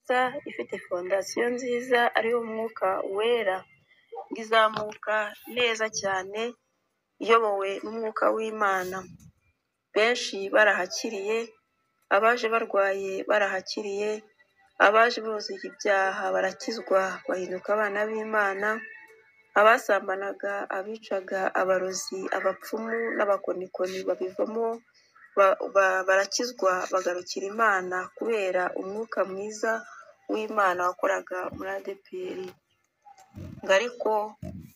Ifite fondasiyo nziza ariyo Mwuka Wera, ngo izamuka neza cyane iyobowe n'Umwuka w'Imana. Benshi barahakiriye, abaje barwaye barahakiriye, abaje buzuye ibyaha barakizwa bahinduka abana b'Imana, abasambanaga, abicaga, abarozi, abapfumu n'abakonikoni babivamo barakizwa bagarukira Imana kubera umwuka mwiza w'Imana wakoraga muri ADEPR. Ngo ariko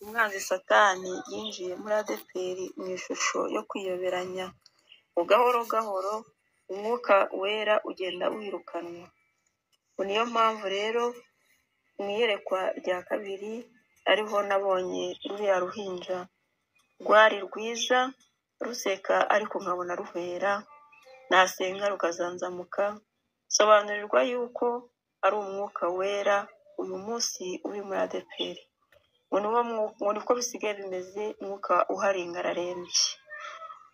umwanzi Satani yinjiye muri ADEPR mu ishusho yo kwiyoberanya, ngo gahoro gahoro umwuka wera ugenda wirukanwa. Ngo niyo mpamvu rero mu iyerekwa rya kabiri ariho nabonye ruriya ruhinja rwari rwiza ruseka ariko nkabona ruhwera, nasenga rukazanzamuka, nsobanurirwa yuko ari umwuka wera uyu munsi uri muri ADEPR. Ngo niwo ngo niko bisigaye bimeze, umwuka uharenga ararembye,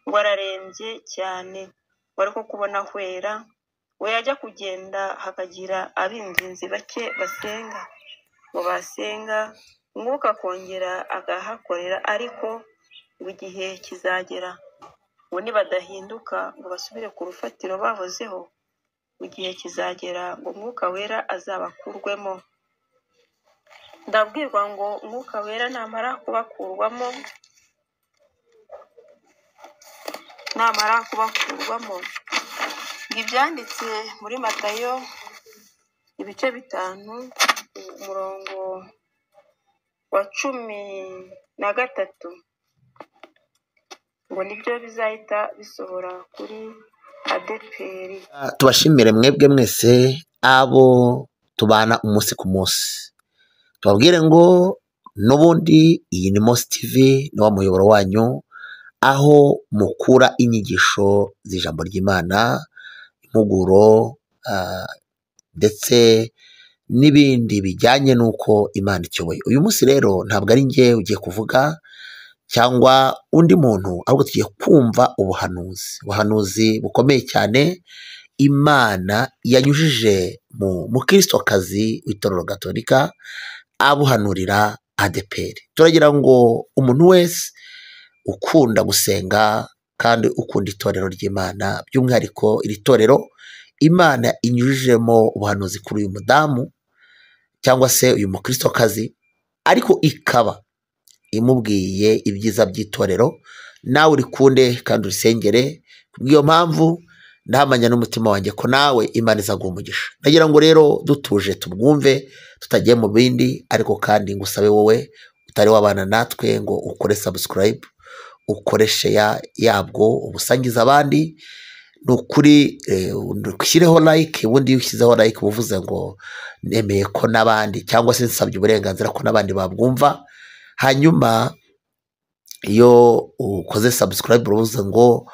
ngo ararembye cyane, ngo ariko kubona ahwera, ngo yajya kugenda hakagira ab'ingenzi bake basenga, ngo basenga umwuka akongera agahakorera, ariko ngo igihe kizagera ngo nibadahinduka ngo basubire ku rufatiro bahozeho, ngo igihe kizagera ngo umwuka wera azabakurwemo. Ndabwirwa ngo umwuka wera namara kubakurwamo, ngo ibyanditse muri Matayo ibice 5 umurongo wa 13 ngo nibyo bizahita bisohora kuri ADEPR. Tubashimire mwebwe mwese abo tubana umunsi ku munsi, tubabwire ngo n'ubundi iyi ni Mose TV, ni wa muyoboro wanyu aho mukura inyigisho z'ijambo ry'Imana, impuguro ndetse n'ibindi bijyanye n'uko Imana ikiyoboye. Uyu munsi rero ntabwo ari njye ugiye kuvuga cyangwa undi muntu, ahubwo tugiye kumva ubuhanuzi, ubuhanuzi bukomeye cyane Imana yanyujije mu mukristokazi w'itorero Gatolika abuhanurira ADEPR. Turagira ngo umuntu wese ukunda gusenga kandi ukunda itorero ry'Imana, by'umwihariko iri torero Imana inyujijemo ubuhanuzi kuri uyu mudamu cyangwa se uyu mukristokazi, ariko ikaba imubwiye ibyiza by'itorero, nawe urikunde kandi urisengere. Kubw'iyo mpamvu ndahamanya n'umutima wanjye ko nawe Imana izaguha umugisha. Ndagira ngo rero dutuje tubwumve tutagiye mu bindi, ariko kandi ngusabe wowe utari wabana natwe ngo ukore subscribe, ukore share yabwo, ubusangize abandi. Ni ukuri ushyireho like, ubundi iyo ushyizeho like uba uvuze ngo nemeye ko n'abandi, cyangwa se nsabye uburenganzira ko n'abandi babwumva. Hanyuma iyo ukoze subscribe urubuze ngo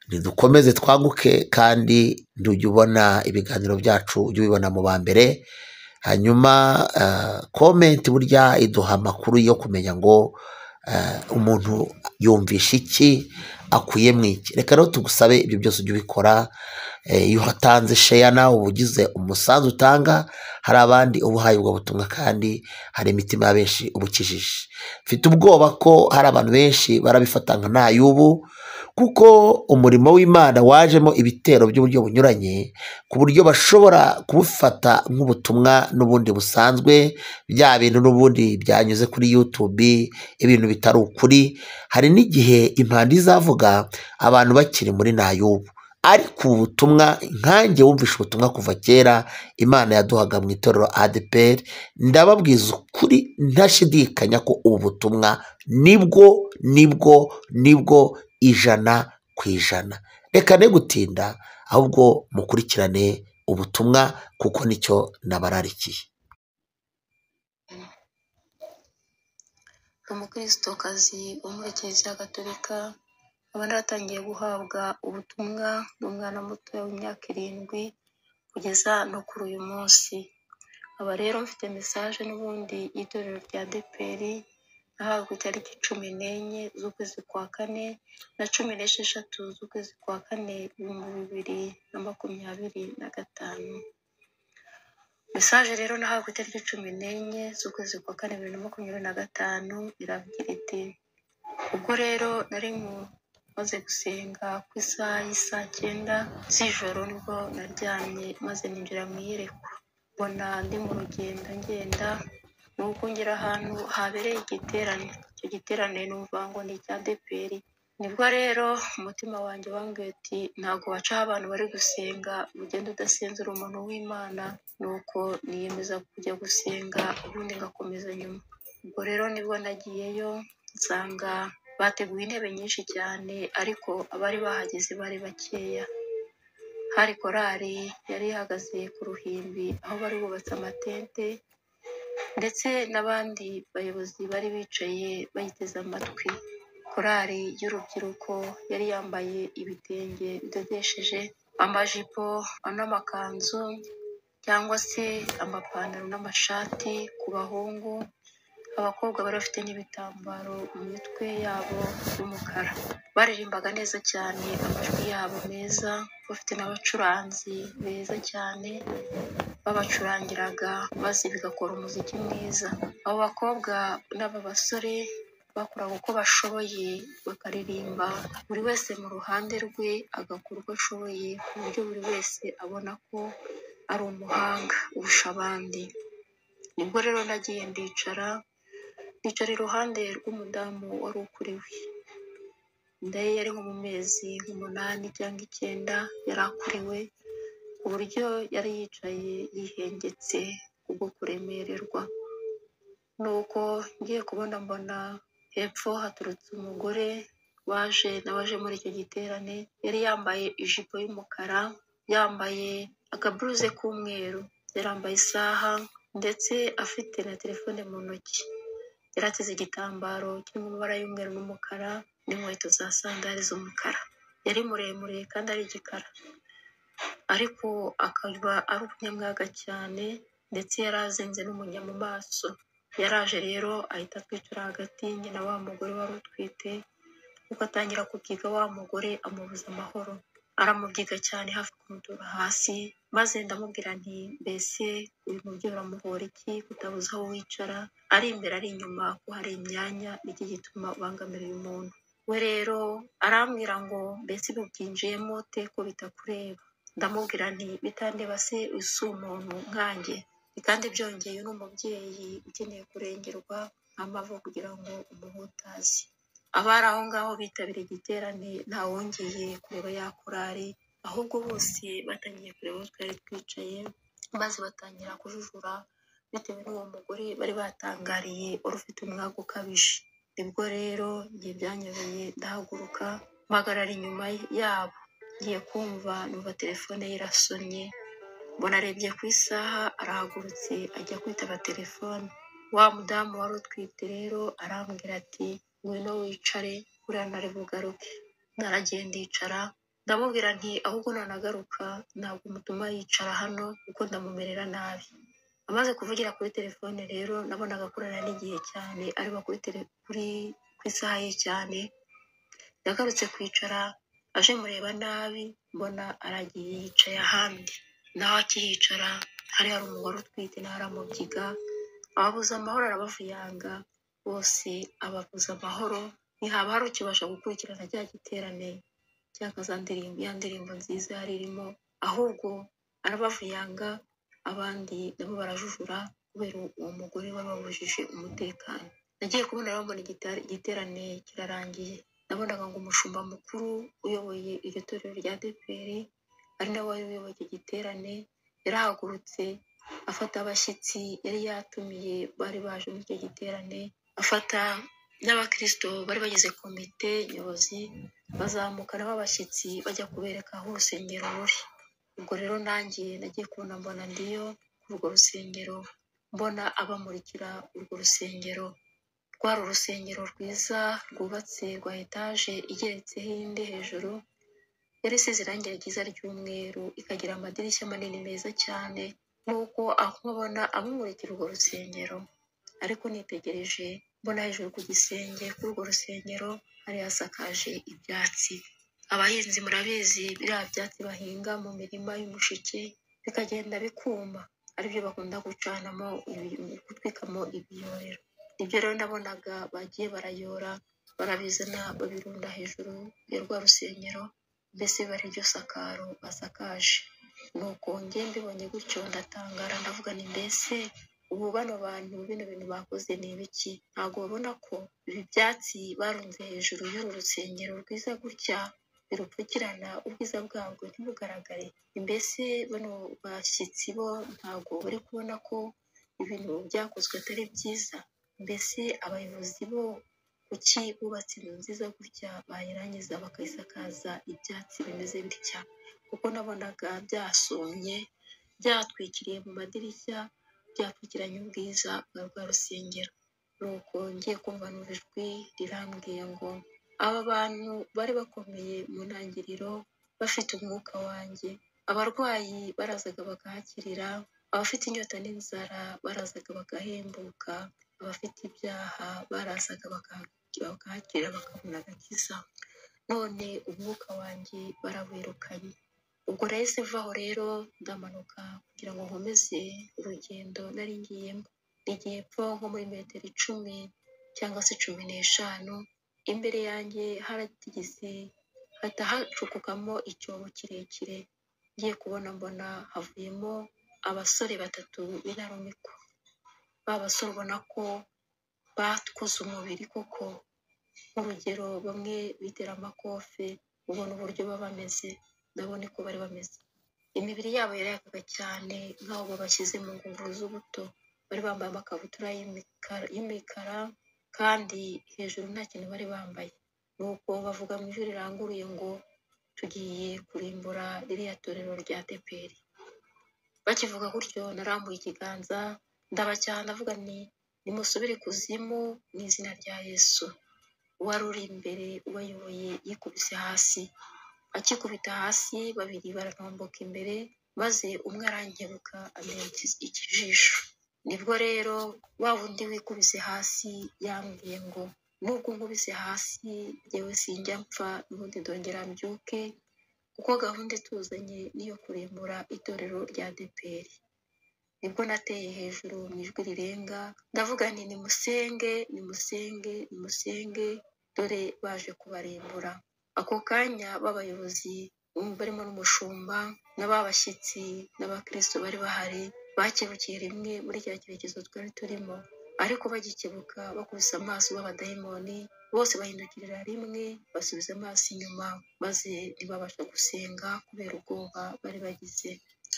nidukomeze twaguke, kandi ujye ubona ibiganiro byacu, ujye ubibona mu ba mbere. Hanyuma comment burya iduha amakuru yo kumenya ngo umuntu yumvisha iki, akuye mu iki. Reka rero tugusabe ibyo byose ujye ubikora. Iyo uhatanze share nawe uba ugize umusanzu utanga, hari abandi uba uhaye ubwo butumwa, kandi hari imitima ya benshi uba ukijije. Mfite ubwoba ko hari abantu benshi barabifata nka nta y'ubu, kuko umurimo w'Imana wajemo ibitero by'uburyo bunyuranye, ku buryo bashobora kubufata nk'ubutumwa n'ubundi busanzwe, bya bintu n'ubundi byanyuze kuri YouTube, ibintu bitari ukuri. Hari n'igihe impanda izavuga abantu bakiri muri nayubu, ariko ubu butumwa nkanjye wumvishe ubutumwa kuva kera Imana yaduhaga mu itorero ADEPR, ndababwiza ukuri ntashidikanya ko ubu butumwa nibwo nibwo nibwo 100%. Reka ne gutinda, ahubwo mukurikirane ubutumwa kuko nicyo nabararikiye. Umukristokazi wo muri Kiliziya Gatolika aba yaratangiye guhabwa ubutumwa n'umwana muto w'imyaka 7 kugeza no kuri uyu munsi. Aba rero mfite message n'ubundi y'itorero rya ADEPR nahawe itariki 14 z'ukwezi kwa 4 na 16 z'ukwezi kwa 4 2025. Mesaje rero nahawe ku itariki 14 z'ukwezi kwa kane 2025 iragira iti: ubwo rero nari maze gusenga ku isaha y'isaa 9 z'ijoro nibwo naryamye maze ninjira mu iyerekwa, mbona ndi mu rugendo ngenda, nuko ngera ahantu habereye igiterane. Icyo giterane numva ngo ni icya ADEPR. Nibwo rero umutima wanjye wambwiye uti ntabwo wacaho abantu bari gusenga ugenda udasenze uri umuntu w'Imana, nuko niyemeza kujya gusenga ubundi ngakomeza nyuma. Ubwo rero nibwo nagiyeyo nsanga bateguye intebe nyinshi cyane ariko abari bahageze bari bakeya. Hari korali yari ihagaze ku ruhimbi aho bari bubatse amatente, ndetse n'abandi bayobozi bari bicaye bayiteze amatwi. Korali y'urubyiruko yari yambaye ibitenge bidodesheje, amajipo n'amakanzu cyangwa se amapantaro n'amashati ku bahungu, abakobwa bari bafite n'ibitambaro mu mitwe yabo y'umukara. Baririmbaga neza cyane, amajwi yabo meza, bafite n'abacuranzi beza cyane babacurangiraga maze bigakora umuziki mwiza. Abo bakobwa n'aba basore bakoraga uko bashoboye bakaririmba, buri wese mu ruhande rwe agakora uko ashoboye ku buryo buri wese abona ko ari umuhanga urusha abandi. Nibwo rero nagiye ndicara, nicara iruhande rw'umudamu wari ukuriwe. Inda ye yari nko mu mezi nk'umunani cyangwa 9, yari akuriwe ku buryo yari yicaye yihengetse kubwo kuremererwa. Nuko ngiye kubona mbona hepfo haturutse umugore waje nawe aje muri icyo giterane, yari yambaye ijipo y'umukara, yambaye akaburuze k'umweru, yarambaye isaha ndetse afite na telefone mu ntoki. Yari ateze igitambaro kirimo amabara y'umweru n'umukara n'inkweto za sandali z'umukara. Yari muremure kandi ari igikara, ariko akaba ari umunyamwaga cyane ndetse yari azinze n'umunya mu maso. Yaraje rero ahita atwicara hagati njye na wa mugore wari utwite, kuko atangira kubyiga wa mugore amubuza amahoro, aramubyiga cyane hafi kumutura hasi, maze ndamubwira nti mbese uyu mubyeyi uramuhora iki kutabuza aho wicara, ari imbere ari inyuma ko hari imyanya, niki gituma ubangamira uyu muntu? We rero arambwira ngo mbese ibi byinjiyemo ute ko bitakureba? Ndamubwira nti bitandeba se uyu si umuntu nkanjye, kandi byongeye ni umubyeyi ukeneye kurengerwa nk'amavu kugira ngo umuhutaze. Abari aho ngaho bitabiriye igiterane ntawongeye kureba ya korali, ahubwo bose batangiye kureba aho twari twicaye, maze batangira kujujura bitewe n'uwo mugore bari batangariye wari ufite umwaga ukabije. Nibwo rero njye byanyobeye ndahaguruka mpagarara inyuma yabo, ngiye kumva numva telefone ye irasonnye, mbona arebye ku isaha arahagurutse ajya kwitaba telefone. Wa mudamu wari utwite rero arambwira ati ngwino wicare buriya ntari bugaruke. Naragiye ndicara ndamubwira nti ahubwo nanagaruka ntabwo mutuma yicara hano kuko ndamumerera nabi. Amaze kuvugira kuri telefone rero nabonaga akorana n'igihe cyane areba kuri ku isaha ye cyane. Yagarutse kwicara aje mureba nabi mbona aragiye yicaye ahandi. Naho akihicara hari hari umugore utwite nawe aramubyiga, ababuza amahoro arabavuyanga, bose ababuza amahoro, ntihaba hari ukibasha gukurikirana cya giterane cyangwa za ndirimbo, ya ndirimbo nziza yari irimo, ahubwo arabavuyanga, abandi nabo barajujura kubera uwo mugore wari wabujije umutekano. Nagiye kubona rero mbona igiterane kirarangiye. Nabonaga ngo umushumba mukuru uyoboye iryo torero rya ADEPR, ari nawe wari uyoboye icyo giterane, yarahagurutse afata abashyitsi yari yatumiye bari baje muri icyo giterane, afata n'abakristo bari bagize komite nyobozi, bazamuka nabo abashyitsi bajya kubereka aho urusengero ruri. Ubwo rero nanjye nagiye kubona mbona ndiyo kuri urwo rusengero, mbona abamurikira urwo rusengero. Rwari urusengero rwiza rwubatse rwa etaje igeretseho indi hejuru, yari isize irangi ryiza ry'umweru, ikagira amadirishya manini meza cyane. Nuko aho nkabona abamurikira urwo rusengero, ariko nitegereje mbona hejuru ku gisenge kuri urwo rusengero hari hasakaje ibyatsi. Abahinzi murabizi biriya byatsi bahinga mu mirima y'umushike bikagenda bikuma. aribyo bakunda gucanamo, gutwikamo ibiyorero. Ibyo rero nabonaga bagiye barayora, barabizana babirunda hejuru ya rwa rusengero, mbese biba ari ryo sakaro basakaje. Nuko njye mbibonye gutyo ndatangara, ndavuga nti mbese ubu bano bantu bino bintu bakoze ni ibiki? Ntabwo babona ko ibi byatsi barunze hejuru y'uru rusengero rwiza gutya birupfukirana ubwiza bwabwo ntibugaragare? Mbese bano bashyitsi bo ntabwo bari kubona ko ibintu byakozwe atari byiza? Mbese abayobozi bo kuki bubatse inzu nziza gutya bayirangiza bakayisakaza ibyatsi bimeze bitya? Kuko nabonaga byasumye, byatwikiriye mu madirishya, byapfukiranye ubwiza bwa rwa rusengero. Nuko ngiye kumva numva ijwi rirambwiye ngo aba bantu bari bakomeye mu ntangiriro bafite umwuka wanjye, abarwayi barazaga bakahakirira, abafite inyota n'inzara barazaga bagahembuka, abafite ibyaha barazaga bakahakirira bakabona agakiza. None umwuka wanjye barawirukanye. Ubwo nahise mvaho rero ndamanuka kugira ngo nkomeze urugendo nari ngiyemo. Nigiye epfo nko muri metero 10 cyangwa se 15, imbere yanjye haratigise hahita hacukukamo icyobo kirekire. Ngiye kubona mbona havuyemo abasore batatu b'intarumikwa. Ba basore ubona ko bakoze umubiri koko, nk'urugero bamwe bitera amakofe, ubona uburyo baba bameze, nabo niko bari bameze. Imibiri yabo yarayakaga cyane nk'aho babashyize mu ngunguru z'ubuto. Bari bambaye amakabutura y'imikara kandi hejuru nta kintu bari bambaye. Nuko bavuga mu ijwi riranguruye ngo tugiye kurimbura ririya torero rya ADEPR. Bakivuga gutyo narambuye ikiganza ndabacyaha, ndavuga nti nimusubire ikuzimu mu izina rya Yesu. Uwari uri imbere ubayoboye yikubise hasi, akikubita hasi babiri baratomboka imbere, maze umwe arankebuka amera ikijisho. Nibwo rero wa wundi wikubise hasi yambwiye ngo nubwo nkubise hasi jyewe sinjya mpfa, n'ubundi ndongera mbyuke, kuko gahunda ituzanye niyo kurimbura itorero rya ADEPR. Nibwo nateye hejuru mu ijwi rirenga ndavuga nti nimusenge, nimusenge, nimusenge, dore baje kubarimbura. Ako kanya b'abayobozi barimo n'umushumba n'ababashyitsi n'abakristo bari bahari bakebukiye rimwe muri cya cyerekezo twari turimo, ariko bagikebuka bakubise amaso b'abadayimoni bose bahindukirira rimwe basubiza amaso inyuma, maze ntibabasha gusenga kubera ubwoba bari bagize.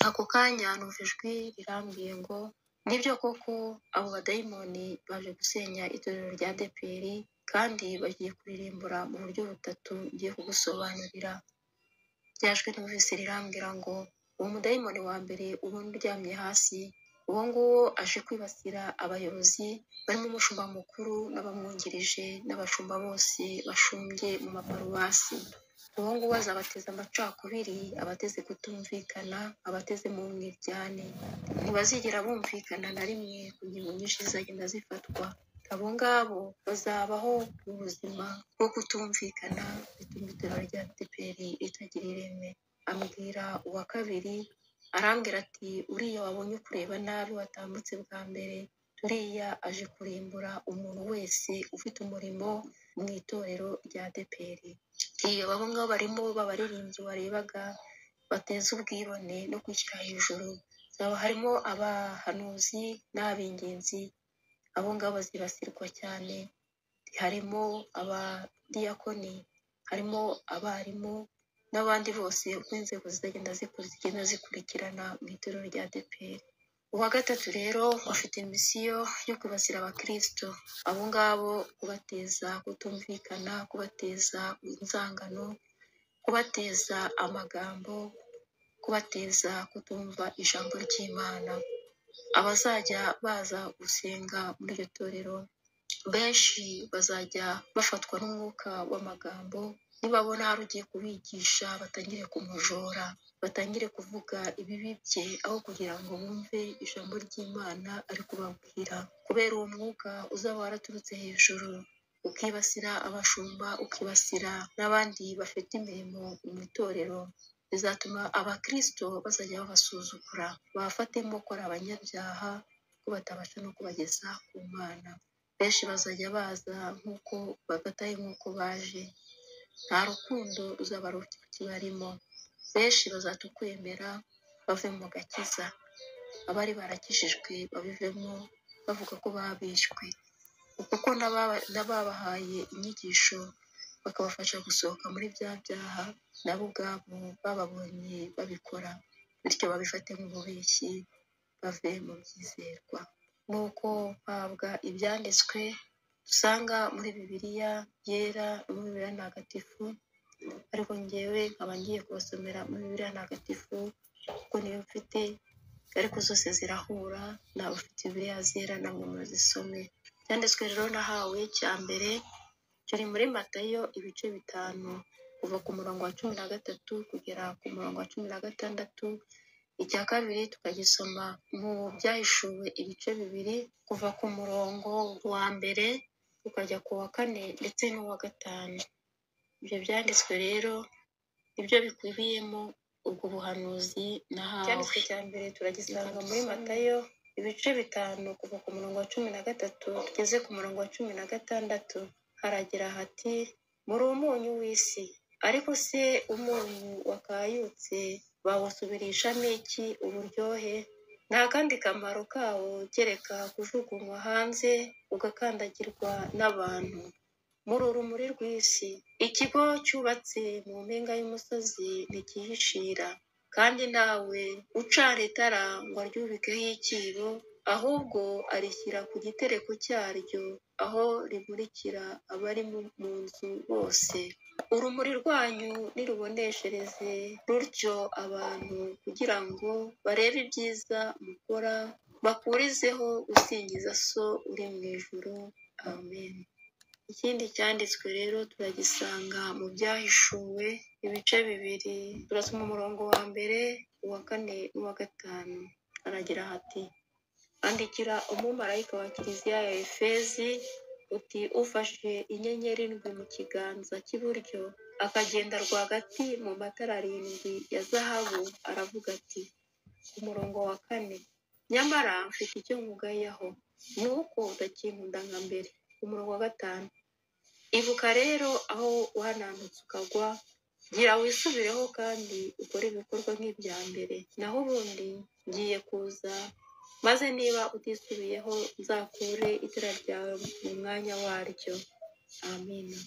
Ako kanya numva ijwi rirambwiye ngo nibyo koko abo badayimoni baje gusenya itorero rya ADEPR kandi bagiye kuririmbura mu buryo butatu ngiye kugusobanurira. Rya jwi numvise rirambwira ngo uwo mudayimoni wa mbere ubona uryamye hasi, uwo nguwo aje kwibasira abayobozi barimo umushumba mukuru n'abamwungirije n'abashumba bose bashumbye mu maparuwasi. Uwo nguwo azabateza amacakubiri, abateze kutumvikana, abateze mu mwiryane. Ntibazigera bumvikana na rimwe ku ngingo nyinshi zizagenda zifatwa. Abo ngabo bazabaho mu buzima bwo kutumvikana, bituma itorero rya ADEPR ritagira ireme. Ambwira uwa kabiri, arambwira ati uriya wabonye ukureba nabi watambutse bwa mbere, uriya aje kurimbura umuntu wese ufite umurimo mu itorero rya ADEPR. Iyo abo ngabo barimo b'abaririmbyi warebaga bateza ubwibone no kwishyira hejuru, haba harimo abahanuzi n'ab'ingenzi, abo ngabo bazibasirwa cyane. Harimo abadiyakoni, harimo abarimu n'abandi bose uko inzego zizagenda zigenda zikurikirana mu itorero rya ADEPR. Uwa gatatu rero bafite misiyo yo kwibasira abakristo, abo ngabo kubateza kutumvikana, kubateza inzangano, kubateza amagambo, kubateza kutumva ijambo ry'Imana. Abazajya baza gusenga muri iryo torero benshi bazajya bafatwa n'umwuka w'amagambo, nibabona hari ugiye kubigisha batangire kumujora, batangire kuvuga ibibi bye aho kugira ngo bumve ijambo ry'Imana ari kubabwira. Kubera uwo mwuka uzaba waraturutse hejuru ukibasira abashumba, ukibasira n'abandi bafite imirimo mu itorero. Bizatuma abakristo bazajya babasuzugura, bafatemo ko ari abanyabyaha, ko batabasha no kubageza ku Mana. Benshi bazajya baza nk'uko bagataye nk'uko baje, nta rukundo ruzaba rukibarimo. Benshi bazatukwemera bave mu gakiza, abari barakijijwe babivemo bavuga ko babishywe, kuko n'ababahaye inyigisho bakabafasha gusohoka muri bya byaha, nabo ubwabo bababonye babikora, bityo babifate nk'ububeshyi bave mu byizerwa. Nuko mpabwa ibyanditswe dusanga muri Bibiliya yera no muri Bibiliya ntagatifu, ariko njyewe nkaba ngiye kubasomera muri Bibiliya ntagatifu kuko niyo mfite, ariko zose zirahura, naba ufite Bibiliya zera namwe muzisome. Icyanditswe rero nahawe cya mbere kiri muri Matayo ibice 5, kuva ku murongo wa 13 kugera ku murongo wa 16. Icya kabiri tukagisoma mu Byahishuwe ibice 2, kuva ku murongo wa 1 tukajya ku wa 4 ndetse n'uwa 5. Ibyo byanditswe rero nibyo bikubiyemo ubwo buhanuzi nahawe. Icyanditswe cya mbere turagisanga muri Matayo ibice 5, kuva ku murongo wa 13 tugeze ku murongo wa 16. Haragira hati: muri umunyu w'isi, ariko se umunyu wakayutse bawusubirishamo iki uburyohe? Nta kandi kamaro kawo kereka kujugunywa hanze ugakandagirwa n'abantu. Muri urumuri rw'isi, ikigo cyubatse mu mpinga y'umusozi ntikihishira, kandi ntawe ucana itara ngo aryubikeho icyibo, ahubwo arishyira ku gitereko cyaryo, aho rimurikira abari mu nzu bose. Urumuri rwanyu niruboneshereze rutyo abantu, kugira ngo barebe ibyiza mukora, bakurizeho gusingiza So uri mu ijuru. Amen. Ikindi cyanditswe rero turagisanga mu Byahishuwe ibice 2, turasoma umurongo wa 1, uwa 4 n'uwa 5. Haragira hati: andikira umumarayika wa kiliziya ya Efezi uti: ufashe inyenyeri 7 mu kiganza cy'iburyo, akagenda rwagati mu matara 7 ya zahabu, aravuga ati: ku murongo wa 4, nyamara mfite icyo nkugayaho, ni uko utakinkunda nka mbere. Ku murongo wa 5, ibuka rero aho wahanantutse ukagwa, gira wisubireho kandi ukore ibikorwa nk'ibya mbere, naho ubundi ngiye kuza, maze niba utisubiyeho nzakure itara ryawe mu mwanya waryo. Amina.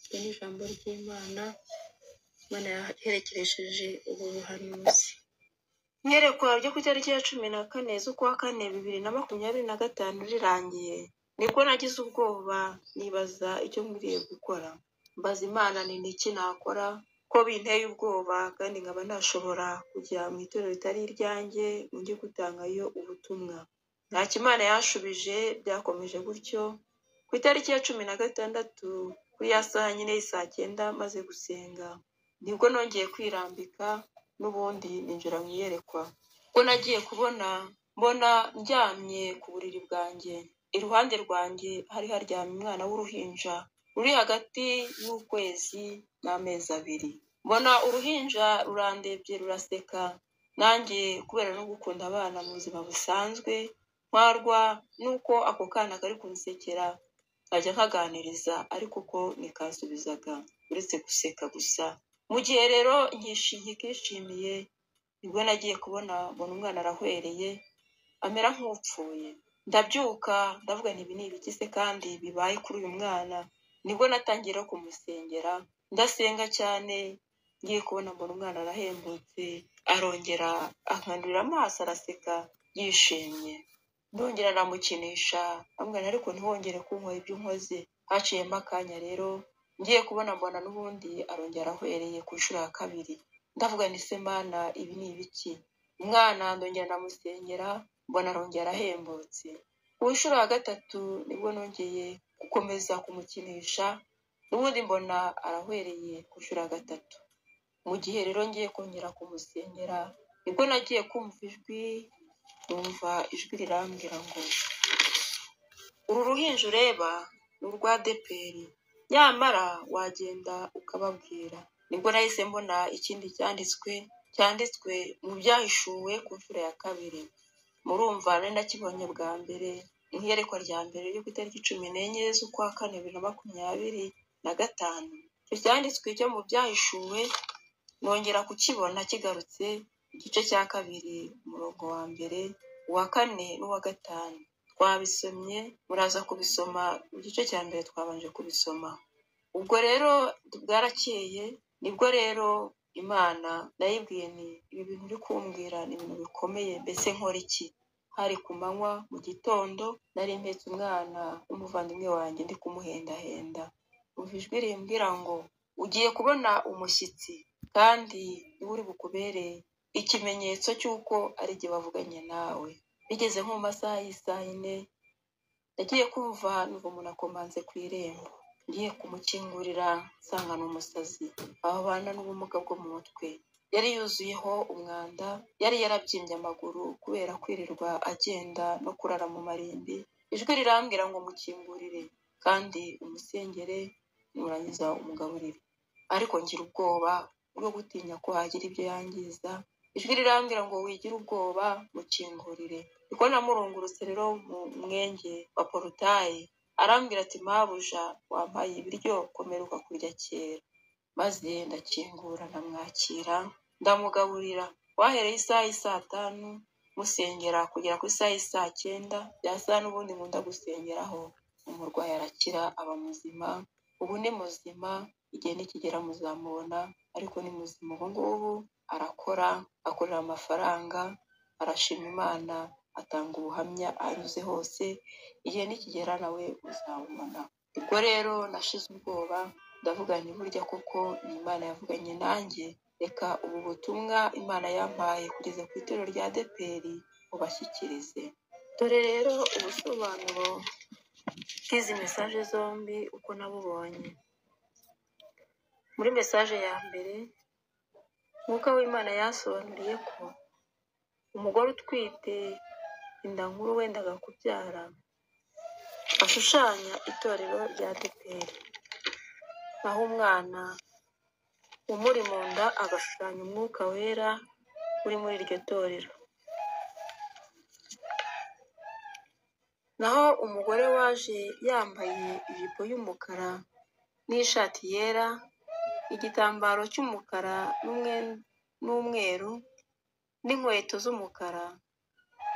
Iryo ni ijambo ry'Imana, Imana yaherekeresheje ubu buhanuzi. Iyerekwa ryo ku itariki ya 14 z'ukwa 4 2025 rirangiye, nibwo nagize ubwoba nibaza icyo nkwiriye gukora. Mbaza Imana nti ni iki nakora ko binteye ubwoba kandi nkaba ntashobora kujya mu itorero ritari iryanjye ngo njye gutangayo ubutumwa. Ntacyo Imana yanshubije, byakomeje gutyo. Ku itariki ya 16 kuri ya saha nyine y'isaa 9 maze gusenga, nibwo nongeye kwirambika n'ubundi ninjira mu iyerekwa. Ubwo nagiye kubona mbona ndyamye ku buriri bwanjye, iruhande rwanjye hari haryamye umwana w'uruhinja ruri hagati y'ukwezi n'amezi 2. Mbona uruhinja rurandebye ruraseka, nanjye kubera no gukunda abana mu buzima busanzwe, ntwarwa n'uko ako kana kari kunsekera, nkajya nkaganiriza ariko ko ntikansubizaga uretse guseka gusa. Mu gihe rero nkishimiye, nibwo nagiye kubona mbona umwana arahwereye, amera nk'upfuye. Ndabyuka ndavuga nti ibi ni ibiki se kandi bibaye kuri uyu mwana? Nibwo natangiye kumusengera, ndasenga cyane, ngiye kubona mbona umwana arahembutse, arongera ankandurira amaso araseka yishimye. Ndongera aramukinisha, amubwira ariko ntiwongere kunkora ibyo unkoze. Haciyemo akanya rero, ngiye kubona mbona n'ubundi arongera arahwereye ku nshuro ya 2. Ndavuga nti se Mana ibi ni ibiki? Umwana ndongera ndamusengera, mbona arongera arahembutse. Ku nshuro ya 3 nibwo nongeye gukomeza kumukinisha, n'ubundi mbona arahwereye ku nshuro ya 3. Mu gihe rero ngiye kongera kumusengera, nibwo nagiye kumva ijwi, numva ijwi rirambwira ngo uru ruhinja ureba ni urwa ADEPR, nyamara wagenda ukababwira. Nibwo nahise mbona ikindi cyanditswe cyanditswe mu byahishuwe ku nshuro ya kabiri. Murumva nari nakibonye bwa mbere mu iyerekwa rya mbere ryo ku itariki 14 z'ukwa kane 2025. Icyo cyanditswe cyo mu byahishuwe nongera kukibona kigarutse igice cya kabiri umurongo wa mbere, uwa kane n'uwa gatanu. Twabisomye, muraza kubisoma mu gice cya mbere twabanje kubisoma. Ubwo rero bwarakeye, nibwo rero Imana nayibwiye nti ibi bintu uri kumbwira ni ibintu bikomeye, mbese nkora iki? Hari ku manywa mu gitondo, nari mpetse umwana w'umuvandimwe wanjye ndi kumuhendahenda. Umva ijwi rimbwira ngo ugiye kubona umushyitsi kandi niwe uri bukubere ikimenyetso cy'uko ari jye wavuganye nawe. Bigeze nko mu masaha y'isaa yine, nagiye kumva numva umuntu akomanze ku irembo. Ngiye kumukingurira nsanga ni umusazi, ababana n'ubumuga bwo mu mutwe. Yari yuzuyeho umwanda, yari yarabyimbye amaguru kubera kwirirwa agenda no kurara mu marimbi. Ijwi rirambwira ngo mukingurire kandi umusengere, nurangiza umugaburire. Ariko ngira ubwoba bwo gutinya ko hagira ibyo yangiza. Ijwi rirambwira ngo wigire ubwoba, mukingurire. Niko namurungurutse rero mu mwenge wa porutaye, arambwira ati mabuja wampaye ibiryo komeruka kurya kera. Maze ndakingura ndamwakira, ndamugaburira. Wahereye isaha y'isaa tanu musengera kugera ku isaha y'isaa cyenda, bya saa n'ubundi nkunda gusengeraho. Umurwayi arakira aba muzima, ubu ni muzima, igihe nikigera muzamubona, ariko ni muzima ubu ngubu, arakora, akorera amafaranga, arashima Imana, atanga ubuhamya anyuze hose, igihe nikigera nawe uzamubona. Ubwo rero nashize ubwoba, ndavuga nti burya koko ni Imana yavuganye nanjye, reka ubu butumwa Imana yampaye kugeza ku itorero rya ADEPR mubashyikirize. Dore rero ubusobanuro bw'izi mesaje zombi uko nabubonye. Muri mesaje ya mbere, Mwuka w'Imana yasobanuriye ko umugore utwite inda nkuru wendaga kubyara ashushanya itorero rya ADEPR, naho umwana umuri mu nda agashushanya Umwuka Wera uri muri iryo torero. Naho umugore waje yambaye ijipo y'umukara n'ishati yera, igitambaro cy'umukara n'umweru n'inkweto z'umukara,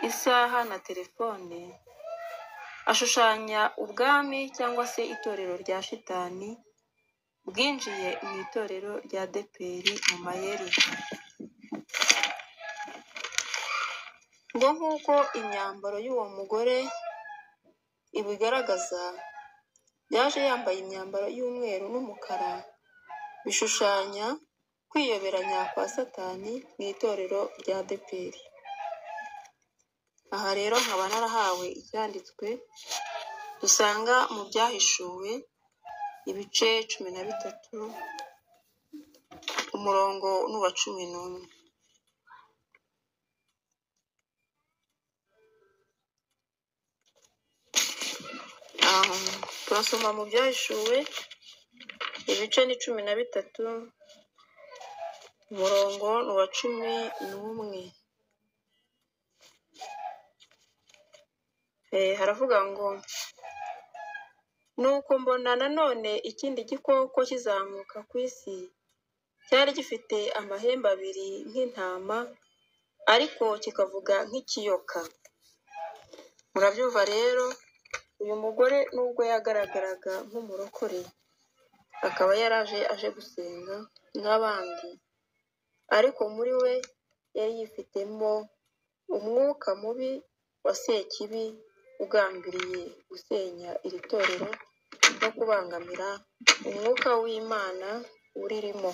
isaha na telefone, ashushanya ubwami cyangwa se itorero rya shitani bwinjiye mu itorero rya ADEPR mu mayeri. Ngo nk'uko imyambaro y'uwo mugore ibigaragaza, yaje yambaye imyambaro y'umweru n'umukara, bishushanya kwiyoberanya kwa Satani mu itorero rya ADEPR. Aha rero nkaba narahawe icyanditswe dusanga mu byahishuwe ibice 13 umurongo n'uwa 11. Turasoma mu byahishuwe ibice ni 13 umurongo ni uwa 11. Haravuga ngo nuko mbona nanone ikindi gikoko kizamuka ku isi, cyari gifite amahembe abiri nk'intama, ariko kikavuga nk'ikiyoka. Murabyumva rero, uyu mugore nubwo yagaragaraga nk'umurokore, akaba yaraje aje gusenga nk'abandi, ariko muri we yari yifitemo umwuka mubi wa Sekibi ugambiriye gusenya iri torero no kubangamira umwuka w'Imana uririmo.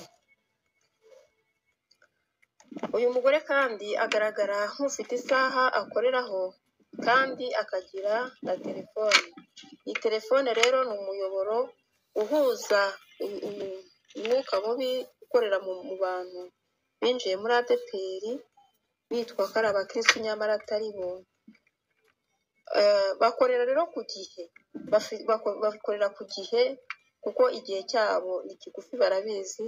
Uyu mugore kandi agaragara nk'ufite isaha akoreraho kandi akagira na telefone. Iyi telefone rero ni umuyoboro uhuza umwuka mubi ukorera mu bantu binjiye muri ADEPR bitwa ko ari abakirisitu nyamara atari bo. Bakorera rero ku gihe, bakorera ku gihe kuko igihe cyabo ni kigufi barabizi.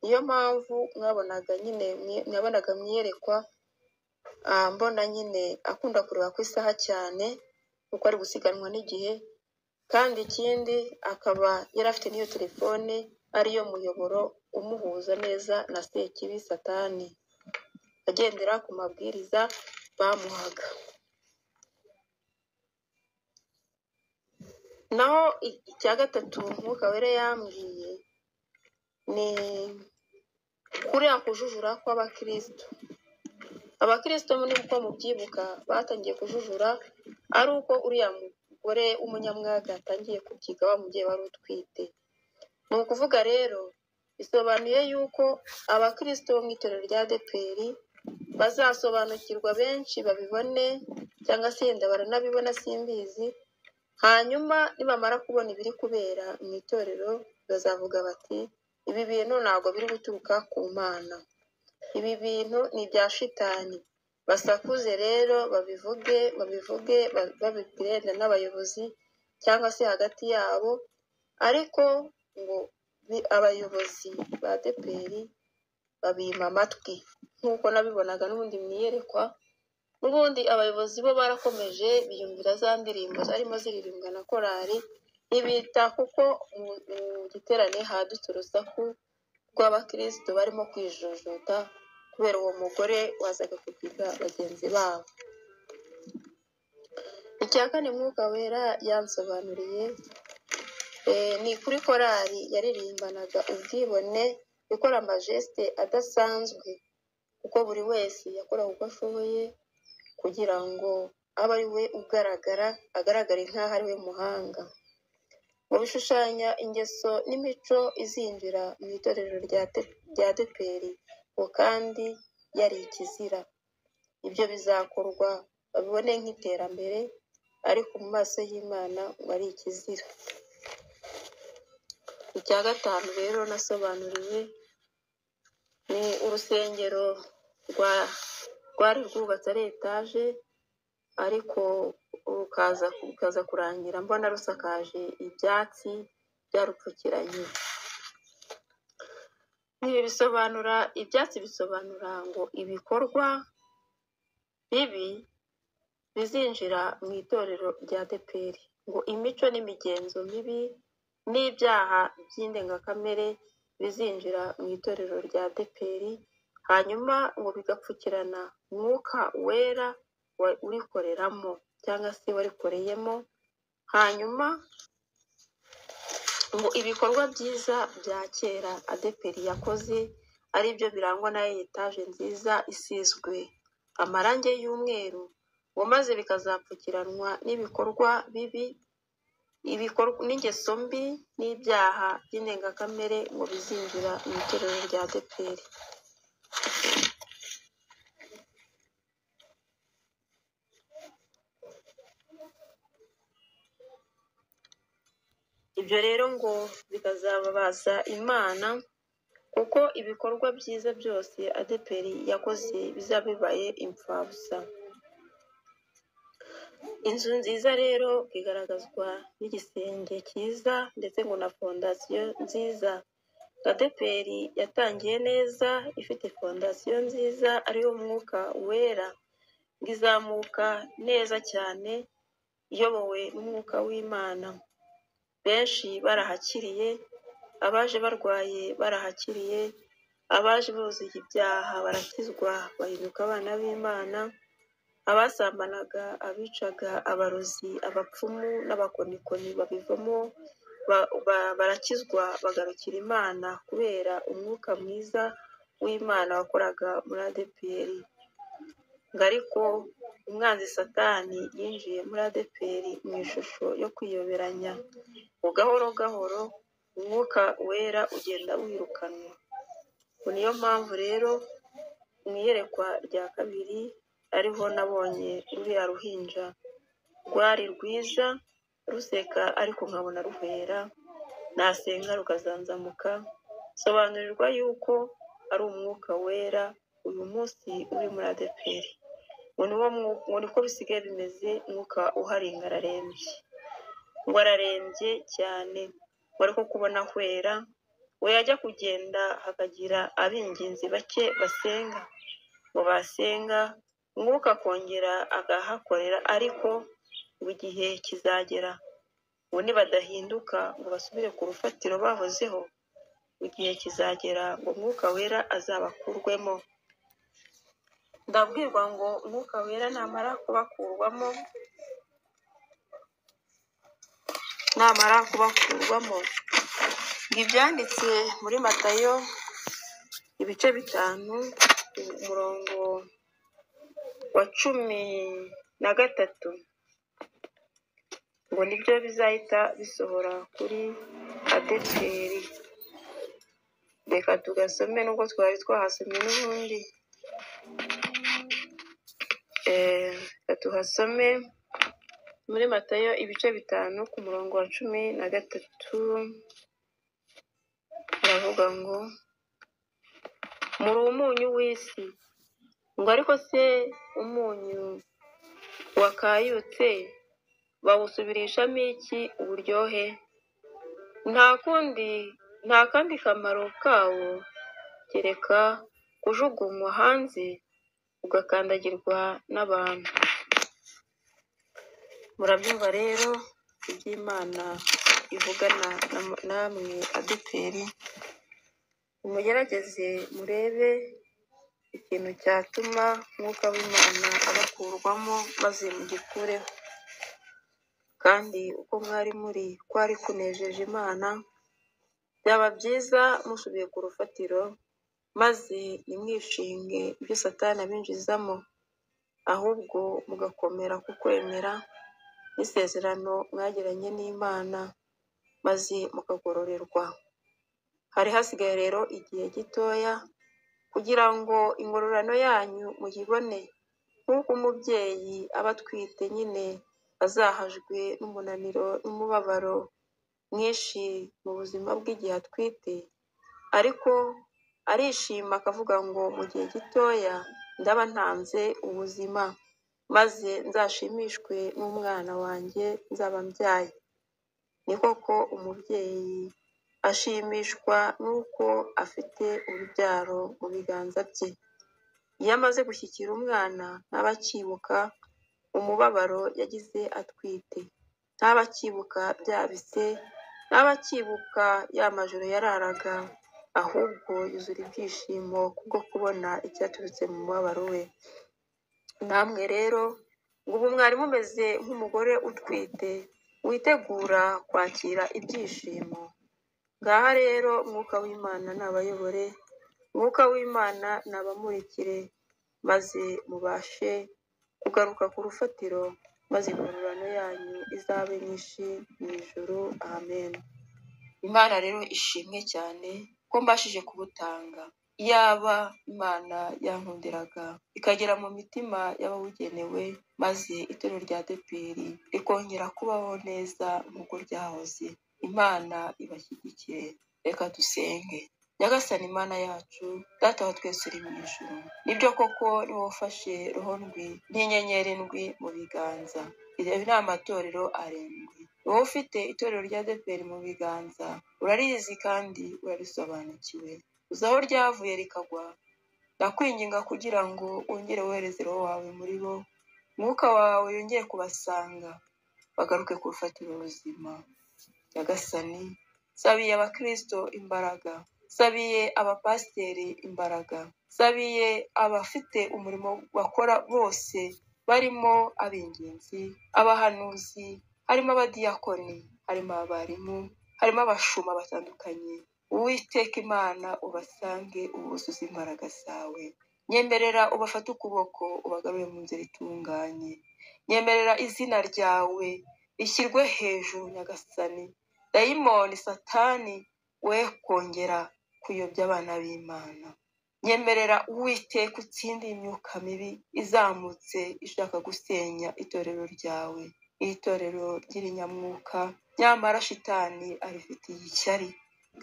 Niyo mpamvu mwabonaga nyine mwabonaga mwiyerekwa, mbona nyine akunda kureba ku isaha cyane kuko ari gusiganwa n'igihe, kandi ikindi akaba yari afite n'iyo telefone ariyo muyoboro umuhuza neza na Sekibi Satani, agendera ku mabwiriza bamuhaga. Naho icya gatatu Mwuka Wera yambwiye ni kuriya kujujura kw'abakristo. Abakristo nkuko mubyibuka batangiye kujujura ari uko uriya mugore w'umunyamwaga yatangiye kubyiga wa mubyeyi wari utwite. Ni ukuvuga rero bisobanuye yuko abakristo bo mu itorero rya ADEPR bazasobanukirwa benshi babibone, cyangwa se yenda baranabibona simbizi, hanyuma nibamara kubona ibiri kubera mu itorero bazavuga bati ibi bintu ntabwo biri guturuka ku Mana, ibi bintu ni ibya shitani. Basakuze rero babivuge, babivuge babibwire n'abayobozi cyangwa se hagati yabo, ariko ngo abayobozi ba ADEPR babima amatwi nk'uko nabibonaga n'ubundi mu iyerekwa. N'ubundi abayobozi bo barakomeje biyumvira za ndirimbo zarimo ziririmbwa na korali, ntibita kuko mu giterane hadutse urusaku rw'abakristo barimo kwijujuta kubera uwo mugore wazaga kubyiga bagenzi babo. Icya kane Mwuka Wera yansobanuriye ni kuri korali yaririmbanaga ubwibone, ikora amajesite adasanzwe, kuko buri wese yakoraga uko ashoboye kugira ngo abe ari we ugaragara, agaragare nk'aho ari we muhanga. Mu bishushanya ingeso n'imico izinjira mu itorero rya ADEPR, ngo kandi yari ikizira. Ibyo bizakorwa babibone nk'iterambere, ariko mu maso y'Imana ngo ari ikizira. Icya gatanu rero nasobanuriwe ni urusengero rwari rwubatse ari etaje, ariko rukaza kurangira mbona rusakaje ibyatsi byarupfukiranye. Ibi bisobanura, ibyatsi bisobanura ngo ibikorwa bibi bizinjira mu itorero rya ADEPR, ngo imico n'imigenzo mibi n'ibyaha by'indengakamere bizinjira mu itorero rya ADEPR, hanyuma ngo bigapfukirana Umwuka Wera urikoreramo cyangwa se warikoreyemo, hanyuma ngo ibikorwa byiza bya kera ADEPR yakoze ari byo birangwa na etaje nziza isizwe amarangi y'umweru, ngo maze bikazapfukiranwa n'ibikorwa bibi, n'ingeso mbi n'ibyaha by'indengakamere ngo bizinjira mu itorero rya ADEPR. Ibyo rero ngo bikazababaza Imana, kuko ibikorwa byiza byose ADEPR yakoze bizaba bibaye imfabusa. Inzu nziza rero igaragazwa n'igisenge cyiza ndetse ngo na fondasiyo nziza. ADEPR yatangiye neza ifite fondasiyo nziza ariyo Mwuka Wera, ngo izamuka neza cyane iyobowe n'Umwuka w'Imana. Benshi barahakiriye, abaje barwaye barahakiriye, abaje buzuye ibyaha barakizwa bahinduka abana b'Imana, abasambanaga, abicaga, abarozi, abapfumu n'abakonikoni babivamo barakizwa bagarukira Imana kubera umwuka mwiza w'Imana wakoraga muri ADEPR. Ngo ariko umwanzi Satani yinjiye muri ADEPR mu ishusho yo kwiyoberanya, ngo gahoro gahoro Umwuka Wera ugenda wirukanwa. Ngo niyo mpamvu rero mu iyerekwa rya kabiri ariho nabonye ruriya ruhinja rwari rwiza ruseka, ariko nkabona ruhera, nasenga rukazanzamuka, sobanurirwa yuko ari Umwuka Wera uyu munsi uri muri ADEPR. Ngo niko bisigaye bimeze, Umwuka uharinga ararembye, ngo ararembye cyane, ngo ariko kubona ahwera, We yajya kugenda hakagira ab'ingenzi bake basenga, ngo basenga umwuka akongera agahakorera, ariko ngo igihe kizagera ngo nibadahinduka ngo basubire ku rufatiro bahozeho, igihe kizagera ngo umwuka wera azabakurwemo. Ndabwirwa ngo umwuka wera namara kubakurwamo, ngo ibyanditse muri Matayo ibice 5 umurongo wa 13 ngo nibyo bizahita bisohora kuri ADEPR. Reka tugasome nubwo twari twahasomye n'ubundi, reka tuhasome muri Matayo ibice 5 ku murongo wa 13, haravuga ngo muri umunyu w'isi, ngo ariko se umunyu wakayutse bawusubirishamo iki uburyohe? Nta kandi kamaro kawo kereka kujugunywa hanze ugakandagirwa n'abantu. Murabyumva rero iby'Imana ivugana namwe ADEPR, mugerageze murebe ikintu cyatuma umwuka w'Imana abakurwamo maze mugikureho. Kandi uko mwari muri kwari kunejeje Imana, byaba byiza musubiye ku rufatiro, maze ntimwishinge ibyo Satani abinjizamo, ahubwo mugakomera ku kwemera n'isezerano mwagiranye n'Imana, maze mukagororerwa. Hari hasigaye rero igihe gitoya kugira ngo ingororano yanyu muyibone, nk'uko umubyeyi aba atwite nyine azahajwe n'umunaniro n'umubabaro mwinshi mu buzima bw'igihe atwite, ariko arishima akavuga ngo mu gihe gitoya ndaba ntanze ubuzima, maze nzashimishwe n'umwana wanjye nzaba mbyaye. Ni koko umubyeyi ashimishwa n'uko afite urubyaro mu biganza bye. Iyo amaze gushyikira umwana ntaba akibuka umubabaro yagize atwite, ntaba akibuka bya bise, ntaba akibuka ya majoro yararaga, ahubwo yuzura ibyishimo kubwo kubona icyaturutse mu mubabaro we. Namwe rero ngo ubu mwari mumeze nk'umugore utwite witegura kwakira ibyishimo. Ngaha rero umwuka w'Imana nabayobore, umwuka w'Imana nabamurikire, maze mubashe kugaruka ku rufatiro, maze ingororano yanyu izabe nyinshi mu ijuru. Amen. Imana rero ishimwe cyane ko mbashije kubutanga. Iyaba Imana yankundiraga ikagera mu mitima y'abawugenewe, maze itorero rya ADEPR rikongera kubaho neza nk'uko ryahoze. Imana ibashyigikire. Reka dusenge. Nyagasani Imana yacu, Data wa twese uri mu ijuru, nibyo koko ni wowe ufashe roho ndwi n'inyenyeri ndwi mu biganza. Ayo ni amatorero 7. Wowe ufite itorero rya ADEPR mu biganza, urarizi kandi urarisobanukiwe. Uzi aho ryavuye rikagwa. Ndakwinginga kugira ngo wongere wohereze roho wawe muri bo, umwuka wawe yongere kubasanga, bagaruke ku rufatiro ruzima. Nyagasani, sabiye abakristo imbaraga, sabiye abapasiteri imbaraga, sabiye abafite umurimo bakora bose, barimo ab'ingenzi, abahanuzi, harimo abadiyakoni, harimo abarimu, harimo abashumba batandukanye. Uwiteka Imana ubasange ubuzuze imbaraga zawe. Nyemerera ubafate ukuboko ubagarure mu nzira itunganye. Nyemerera izina ryawe rishyirwe hejuru Nyagasani. Dayimoni Satani we kongera kuyobya abana b'Imana. Nyemerera Uwiteka utsinde imyuka mibi izamutse ishaka gusenya itorero ryawe, iri torero ry'irinyamwuka, nyamara shitani arifitiye ishyari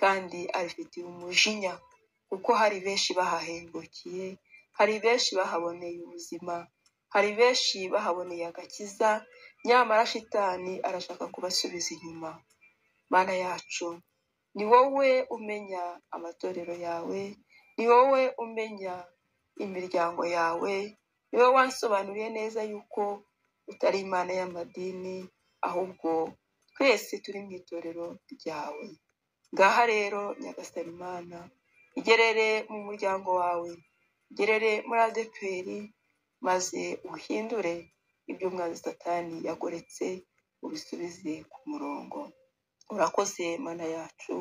kandi arifitiye umujinya, kuko hari benshi bahahengukiye, hari benshi bahaboneye ubuzima, hari benshi bahaboneye agakiza, nyamara shitani arashaka kubasubiza inyuma. Mana yacu, Ni wowe umenya amatorero yawe, ni wowe umenya imiryango yawe, ni wowe wansobanuriye neza yuko utari Imana y'amadini, ahubwo twese turi mu itorero ryawe. Ngaha rero Nyagasani Imana, igerere mu muryango wawe, igerere muri ADEPR, maze uhindure ibyo umwanzi Satani yagoretse, ubisubize ku murongo. Urakoze Mana yacu,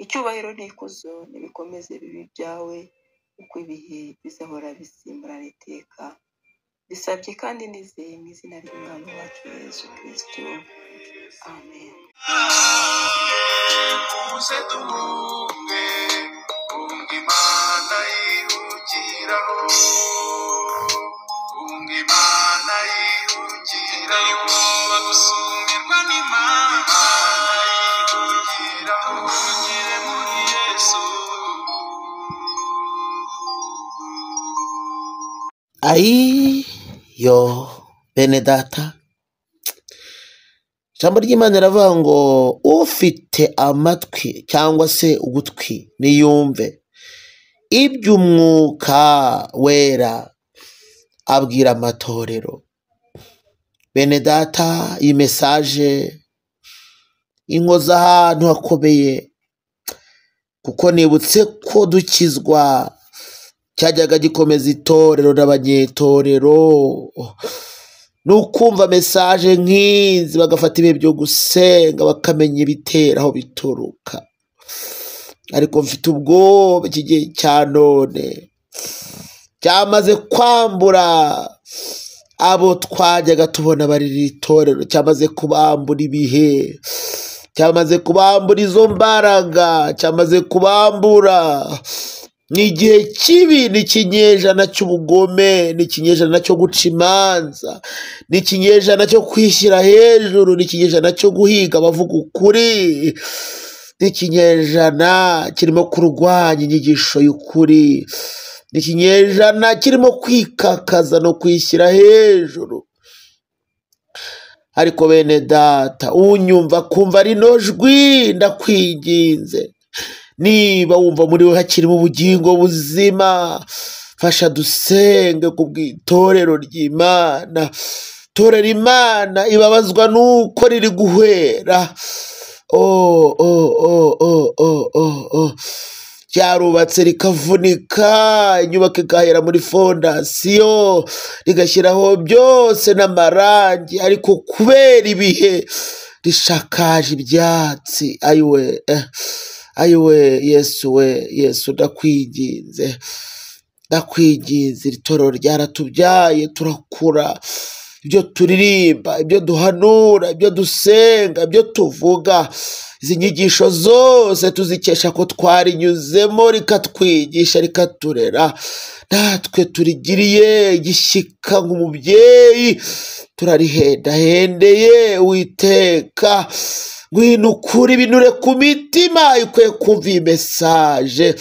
icyubahiro n'ikuzo nibikomeze bibe ibyawe, uko ibihe bizahora bisimburana iteka. Bisabye kandi nizeye mu izina ry'Umwami wacu Yesu Kristo. Amen. Muze duhunge, hunga Imana yihugiraho, hunga Imana yihugiraho, ubwoba gusumirwa n'Imana yihugiraho, duhungire muri Yesu. Ayi yo bene data, ijambo ry'Imana riravuga ngo ufite amatwi cyangwa se ugutwi niyumve iby'umwuka wera abwira amatorero. Bene data, iyi mesaje inkoza ahantu hakomeye, kuko nibutse ko dukizwa cyajyaga gikomeza itorero n'abanyetorero, ni ukumva mesaje nk'izi bagafata ibihe byo gusenga bakamenya ibitera aho bituruka. Ariko mfite ubwoba iki gihe cya none cyamaze kwambura abo twajyaga tubona barira itorero, cyamaze kubambura ibihe, cyamaze kubambura izo mbaraga, cyamaze kubambura. Ni igihe kibi, ni ikinyejana cy'ubugome, ni ikinyejana cyo guca imanza, ni ikinyejana cyo kwishyira hejuru, ni ikinyejana cyo guhiga abavuga ukuri, ni ikinyejana kirimo kurwanya inyigisho y'ukuri, ni ikinyejana kirimo kwikakaza no kwishyira hejuru. Ariko bene data, unyumva kumva rino jwi, ndakwinginze, niba wumva muri we hakirimo ubugingo buzima, fasha dusenge ku bw'itorero ry'Imana. Torero Imana ibabazwa nuko riri guhera. Oh, oh, oh, oh, oh, oh, oh. Ryarubatse rikavunika, inyubako igahera muri fondasiyo, rigashyiraho byose n'amarangi, ariko kubera ibihe rishakaje ibyatsi. Ayiwe, ayiwe Yesu we, Yesu ndakwinginze, ndakwinginze. Iri torero ryaratubyaye turakura, ibyo turirimba, ibyo duhanura, ibyo dusenga, ibyo tuvuga, izi nyigisho zose tuzikesha ko twarinyuzemo, rikatwigisha, rikaturera. Natwe turigiriye igishyika nk'umubyeyi, turarihendahendeye. Uwiteka, ngwino ukure ibinure ku mitima ikwiye kumva iyi mesaje.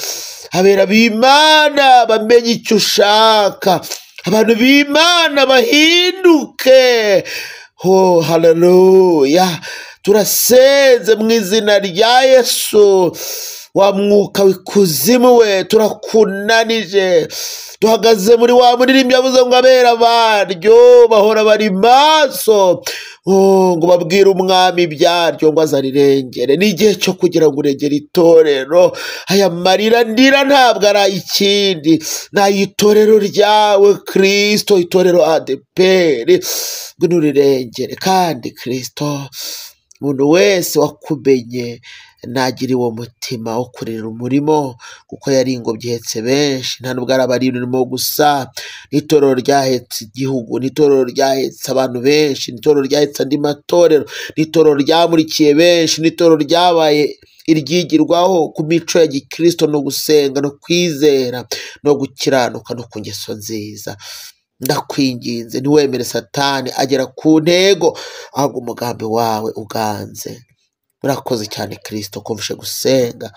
Abera b'Imana bamenye icyo ushaka, abantu b'Imana bahinduke. Oh, haleluya! Turasenze mu izina rya Yesu. Wa mwuka w'ikuzimu we, turakunanije. Duhagaze muri wa muririmbyi yavuze ngo abera baryo bahora bari maso, oh, ngo babwire umwami ibyaryo ngo azarirengere. Ni igihe cyo kugira ngo urengere itorero. Aya marira ndira ntabwo ari ay'ikindi, ni ay'itorero ryawe Kristo, itorero ADEPR. Ngwino urirengere. Kandi Kristo, umuntu wese wakumenye nagira uwo mutima wo kurera umurimo, kuko yari ingobyi ihetse benshi. Nta nubwo ari abari urimo gusa, n'itorero ryahetse igihugu, n'itorero ryahetse abantu benshi, n'itorero ryahetse andi matorero, n'itorero ryamurikiye benshi, n'itorero ryabaye iryigirwaho ku mico ya gikristo no gusenga no kwizera no gukiranuka no ku ngeso nziza. Ndakwinginze, ntiwemere Satani agera ku ntego, ahubwo umugambi wawe uganze. Murakoze cyane Kristo kumvishe gusenga.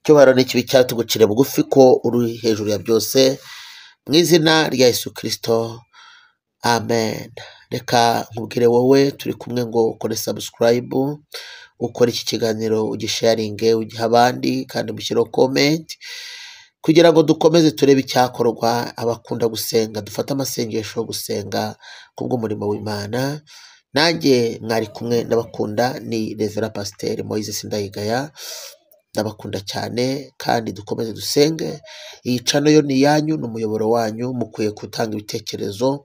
Icyubahiro n'ikibi cyatugucire bugufi ko uri hejuru ya byose, mu izina rya Yesu Kristo, amen. Reka nkubwire wowe turi kumwe ngo ukore subscribe, Ukora iki kiganiro ugisharinge, ugihe abandi, kandi mushyireho comment kugira ngo dukomeze turebe icyakorwa. Abakunda gusenga dufate amasengesho yo gusenga kubw'umurimo w'Imana. Nanjye mwari kumwe, ndabakunda, ni Revera Pasiteri Moise Sindayigaya. Ndabakunda cyane kandi dukomeze dusenge. Iyi channel yo ni iyanyu, ni umuyoboro wanyu, mukwiye gutanga ibitekerezo.